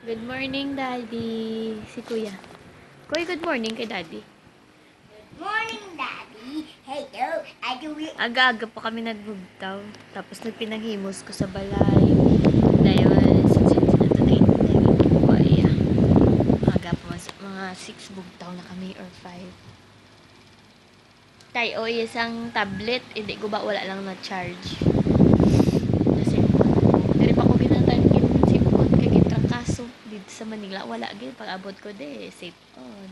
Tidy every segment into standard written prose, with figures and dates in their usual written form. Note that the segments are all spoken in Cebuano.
Good morning, Daddy. Si Kuya. Kuya, good morning kay Daddy. Morning, Daddy. Hello. I do it. Aga-aga pa kami nagbugtaw. Tapos nagpinaghimos ko sa balay. Dahil sa ito na buhay. Aga pa mas, mga 6 bugtaw na kami or 5. Tay, o isang tablet. Hindi ko ba wala lang na-charge. Na cellphone ko. Diri pa ko ginatan gin cellphone kay gitrakaso dito sa Manila. Wala gid pag abot ko de safe on.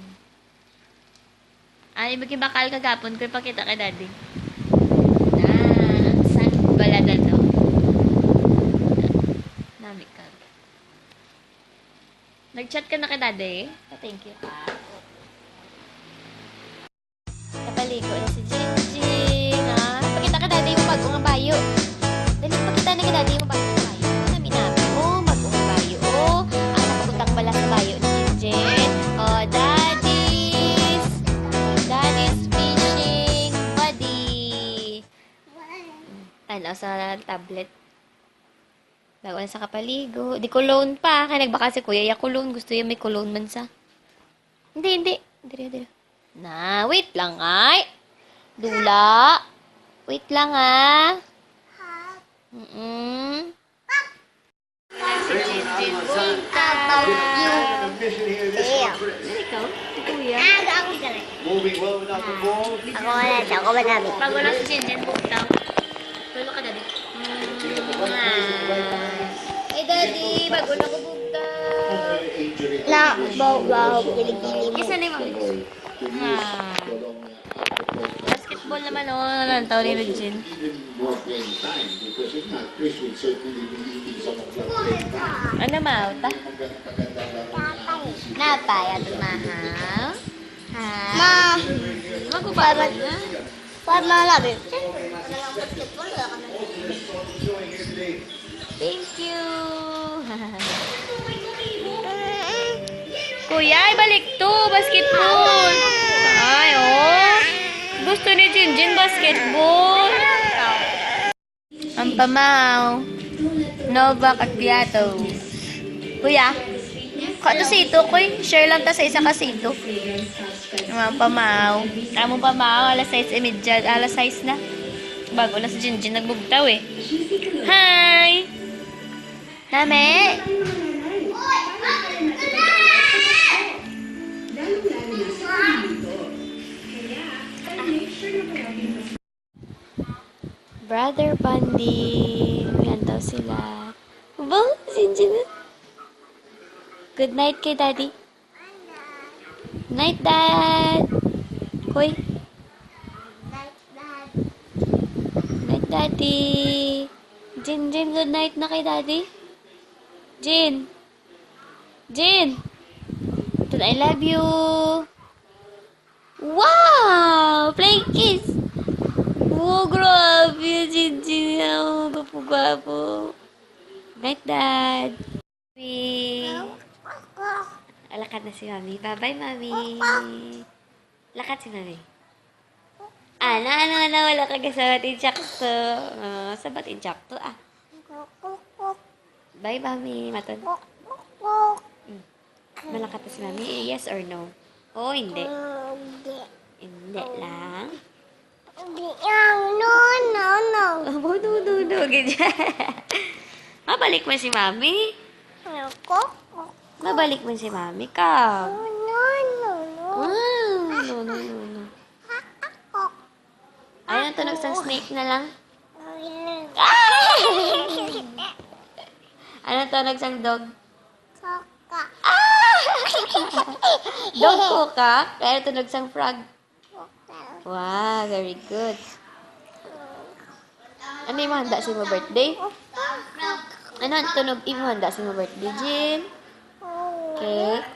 Ay, magibakal kagapon ko ipakita kay Daddy. Na, saan balada to? Nami ka. Nag-chat ka na kay Daddy? Ah, thank you ka. Napaligo na si Jinjin. Ah, pakita ka Daddy mo bago nga bayo. Dali, pakita na kay Daddy mo bago nga bayo. Nami nami. Oh, bago nga bayo. Oh, ang nakabutang bala sa bayo ni Jinjin. Oh, Daddy's. Daddy's fishing buddy. Tanaw sa tablet. Bago na sa kapaligo. Di cologne pa. Kaya nagbaka si Kuya. Ya cologne. Gusto niya may cologne man sa. Hindi, hindi. Dire, dire. Na, wait lang ay. Dula. Wait lang ah. Si Jinjin punta. Ikaw? Si Kuya? Moving well without the ball. Ako wala siya. Ako madami. Pag wala si Jinjin, buktaw. Tulo ka, Daddy. Hey, Daddy! Bago na ko bugtaw. Na, wow, wow, kilikili mo. Kisa ni Mami. Ah. Basketball naman, oh. Nanantaw ni Regine. Even more playing time because if not, Chris will certainly be eating some of that playing time. Ano, mauta? Maganda laro niya. Napaya, tumahaw. Ha? Ma, Magubara na. pa malami. Thank you. Kuya, ibalik to. Basketball. Ay, oh. Gusto ni Jinjin basketball. Ang pamaw. Novak at Piatos. Kuya, kato sito, kuy. Share lang ta sa isa ka sito. Ang pamaw. Among pamaw, alas 6:30. Alas 6 na. Bago na si Jinjin nagbugtaw eh. Hi! Name? Brother Pandi. Yan daw sila. Ba? Jinjin. Good night kay Daddy. Night, Dad. Hoy. Night, Daddy. Jin, Jin, good night na kay Daddy. Jin. Jin. Ito, I love you. Wow! Flying kiss. Wow, grabe. Jin, Jin. Ang gwapo-gwapo. Night, Dad. Mami. Alakad na si Mami. Bye-bye, Mami. Lakad si Mami. Ano, ano, ano, wala ka kasabat insakto. Oh, sabat insakto, ah. Bye, Mami. Maton. Malakat na si Mami. Yes or no? Oo, hindi. Hindi. Hindi lang. Hindi. No, no, no. Oh, no, no, no. Ganyan. Mabalik mo si Mami. Ako? Mabalik mo si Mami ka. No, no, no. Ah, no, no, no, no. Ay, ang tunog sa snake na lang. Ano tunog sa dog? Kaka. Dog ko ka? Kaya tunog sa frog. Wow, very good. Ano yung handa sa mo birthday? Ano ang tunog imo handa sa mo birthday, Jin? Cake?